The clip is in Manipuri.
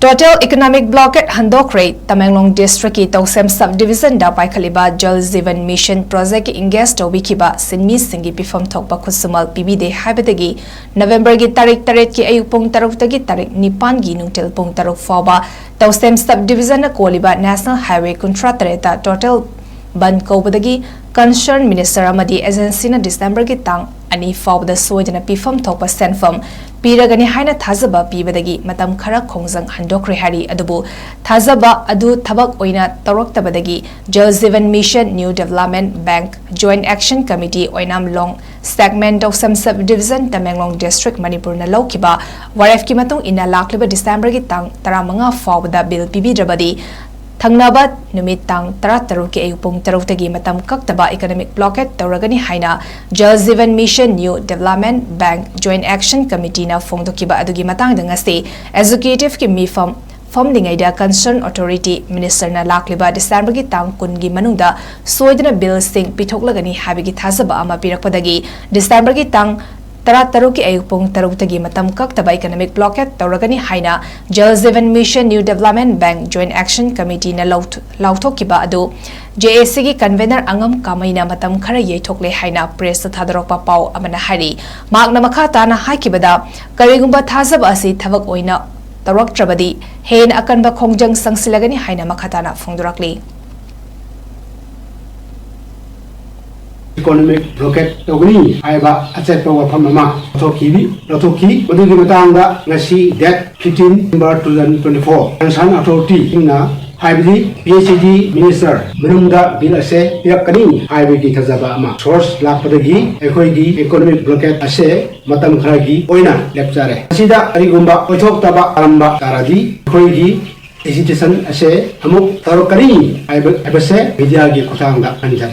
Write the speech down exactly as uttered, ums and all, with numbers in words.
Total economic blockade ꯍꯟꯗꯣꯛꯈ꯭ꯔꯦ꯫ Tamenglong district ꯀꯤ ꯇꯧꯁꯦꯝ sub division ꯗ ꯄꯥꯏꯈꯠꯂꯤꯕ Jal Jeevan Mission project ꯀꯤ engage ꯇꯧꯕꯤꯈꯤꯕ ꯁꯤꯟꯃꯤꯁꯤꯡꯒꯤ ꯄꯤꯐꯝ ꯊꯣꯛꯄ ꯈꯨꯠꯁꯨꯃꯜ ꯄꯤꯕꯤꯗꯦ ꯍꯥꯏꯕꯗꯒꯤ November ꯒꯤ ꯇꯥꯔꯤꯛ ꯇꯔꯦꯠꯀꯤ ꯑꯌꯨꯛ ꯄꯨꯡ ꯇꯔꯨꯛꯇꯒꯤ ꯇꯥꯔꯤꯛ ꯅꯤꯄꯥꯟꯒꯤ ꯅꯨꯡꯊꯤꯜ ꯄꯨꯡ ꯇꯔꯨꯛ ꯐꯥꯎꯕ ꯇꯧꯁꯦꯝ sub division ꯅ ꯀꯣꯜꯂꯤꯕ National Highway ꯀꯨꯟꯊ꯭ꯔꯥ ꯇꯔꯦꯠꯇ total ꯕꯟꯗ ꯀꯧꯕꯗꯒꯤ concerned minister ꯑꯃꯗꯤ agency ꯅ December ꯒꯤ ꯇꯥꯡ ꯑꯅꯤ ꯐꯥꯎꯕꯗ ꯁꯣꯏꯗꯅ ꯄꯤꯐꯝ ꯊꯣꯛꯄ ꯁꯦꯟꯐꯝ ꯄꯤꯔꯒꯅꯤ ꯍꯥꯏꯅ ꯊꯥꯖꯕ ꯄꯤꯕꯗꯒꯤ ꯃꯇꯝ ꯈꯔ ꯈꯣꯡꯖꯪ ꯍꯟꯗꯣꯛꯈ꯭ꯔꯦ ꯍꯥꯏꯔꯤ꯫ ꯑꯗꯨꯕꯨ ꯊꯥꯖꯕ ꯑꯗꯨ ꯊꯕꯛ ꯑꯣꯏꯅ ꯇꯧꯔꯛꯇꯕꯗꯒꯤ Jal Jeevan Mission New Development Bank Joint Action Committee ꯑꯣꯏꯅꯥꯝ ꯂꯣꯡ segment ꯇꯧꯁꯦꯝ sub division Tamenglong district ꯃꯅꯤꯄꯨꯔꯅ ꯂꯧꯈꯤꯕ ꯋꯥꯔꯦꯞꯀꯤ ꯃꯇꯨꯡ ꯏꯟꯅ ꯂꯥꯛꯂꯤꯕ December ꯒꯤ ꯇꯥꯡ ꯇꯔꯥꯃꯉꯥ ꯐꯥꯎꯕꯗ ꯕꯤꯜ ꯄꯤꯕꯤꯗ꯭ꯔꯕꯗꯤ ꯊꯪꯅꯕ ꯅꯨꯃꯤꯠ ꯇꯥꯡ ꯇꯔꯥꯇꯔꯨꯛꯀꯤ ꯑꯌꯨꯛ ꯄꯨꯡ ꯇꯔꯨꯛꯇꯒꯤ ꯃꯇꯝ ꯀꯛꯇꯕ economic blockade ꯇꯧꯔꯒꯅꯤ ꯍꯥꯏꯅ Jal Jeevan Mission New Development Bank Joint Action Committee ꯅ ꯐꯣꯡꯗꯣꯛꯈꯤꯕ ꯑꯗꯨꯒꯤ ꯃꯇꯥꯡꯗ ꯉꯁꯤ executive ꯀꯤ ꯃꯤꯐꯝ ꯐꯝꯂꯤꯉꯩꯗ concerned authority minister ꯅ ꯂꯥꯛꯂꯤꯕ December ꯒꯤ ꯇꯥꯡ ꯀꯨꯟꯒꯤ ꯃꯅꯨꯡꯗ ꯁꯣꯏꯗꯅ ꯕꯤꯜꯁꯤꯡ ꯄꯤꯊꯣꯛꯂꯒꯅꯤ ꯍꯥꯏꯕꯒꯤ ꯊꯥꯖꯕ ꯑꯃ ꯄꯤꯔꯛꯄꯗꯒꯤ December ꯒꯤ ꯇꯥꯡ ꯇꯔꯥꯇꯔꯨꯛꯀꯤ ꯑꯌꯨꯛ ꯄꯨꯡ ꯇꯔꯨꯛꯇꯒꯤ ꯃꯇꯝ ꯀꯛꯇꯕ economic blockade ꯇꯧꯔꯒꯅꯤ ꯍꯥꯏꯅ Jal Jeevan Mission New Development Bank Joint Action Committee ꯅ ꯂꯧꯊ-, ꯂꯥꯎꯊꯣꯛꯈꯤꯕ ꯑꯗꯨ J A C ꯒꯤ convener ꯑꯉꯝ ꯀꯥꯃꯩꯅ ꯃꯇꯝ ꯈꯔ ꯌꯩꯊꯣꯛꯂꯦ ꯍꯥꯏꯅ press ꯇ ꯊꯥꯗꯣꯔꯛꯄ ꯄꯥꯎ ꯑꯃꯅ ꯍꯥꯏꯔꯤ꯫ ꯃꯍꯥꯛꯅ ꯃꯈꯥ ꯇꯥꯅ ꯍꯥꯏꯈꯤꯕꯗ, ꯀꯔꯤꯒꯨꯝꯕ ꯊꯥꯖꯕ ꯑꯁꯤ ꯊꯕꯛ ꯑꯣꯏꯅ ꯇꯧꯔꯛꯇ꯭ꯔꯕꯗꯤ ꯍꯦꯟꯅ ꯑꯀꯟꯕ ꯈꯣꯡꯖꯪ ꯆꯪꯁꯤꯜꯂꯒꯅꯤ ꯍꯥꯏꯅ ꯃꯈꯥ ꯇꯥꯅ ꯐꯣꯡꯗꯣꯔꯛꯂꯤ꯫ Economic blockade ꯇꯧꯒꯅꯤ ꯍꯥꯏꯕ ꯑꯆꯦꯠꯄ ꯋꯥꯐꯝ ꯑꯃ ꯂꯧꯊꯣꯛꯈꯤꯕꯤ-, ꯂꯧꯊꯣꯛꯈꯤ꯫ ꯃꯗꯨꯒꯤ ꯃꯇꯥꯡꯗ ꯉꯁꯤ date fifteen November two thousand twenty-four concerned authority ꯁꯤꯡꯅ, ꯍꯥꯏꯕꯗꯤ P H E D minister, ꯃꯅꯨꯡꯗ ꯕꯤꯜ ꯑꯁꯦ ꯄꯤꯔꯛꯀꯅꯤ ꯍꯥꯏꯕꯒꯤ ꯊꯥꯖꯕ ꯑꯃ source ꯂꯥꯛꯄꯗꯒꯤ ꯑꯩꯈꯣꯏꯒꯤ economic blockade ꯑꯁꯦ ꯃꯇꯝ ꯈꯔꯒꯤ ꯑꯣꯏꯅ ꯂꯦꯞꯆꯔꯦ꯫ ꯃꯁꯤꯗ ꯀꯔꯤꯒꯨꯝꯕ ꯑꯣꯏꯊꯣꯛꯇꯕ ꯇꯥꯔꯝꯕ ꯇꯥꯔꯗꯤ ꯑꯩꯈꯣꯏꯒꯤ agitation ꯑꯁꯦ ꯑꯃꯨꯛ ꯇꯧꯔꯛꯀꯅꯤ ꯍꯥꯏꯕ, ꯍꯥꯏꯕꯁꯦ media ꯒꯤ ꯈꯨꯠꯊꯥꯡꯗ ꯈꯪꯖꯔꯤ꯫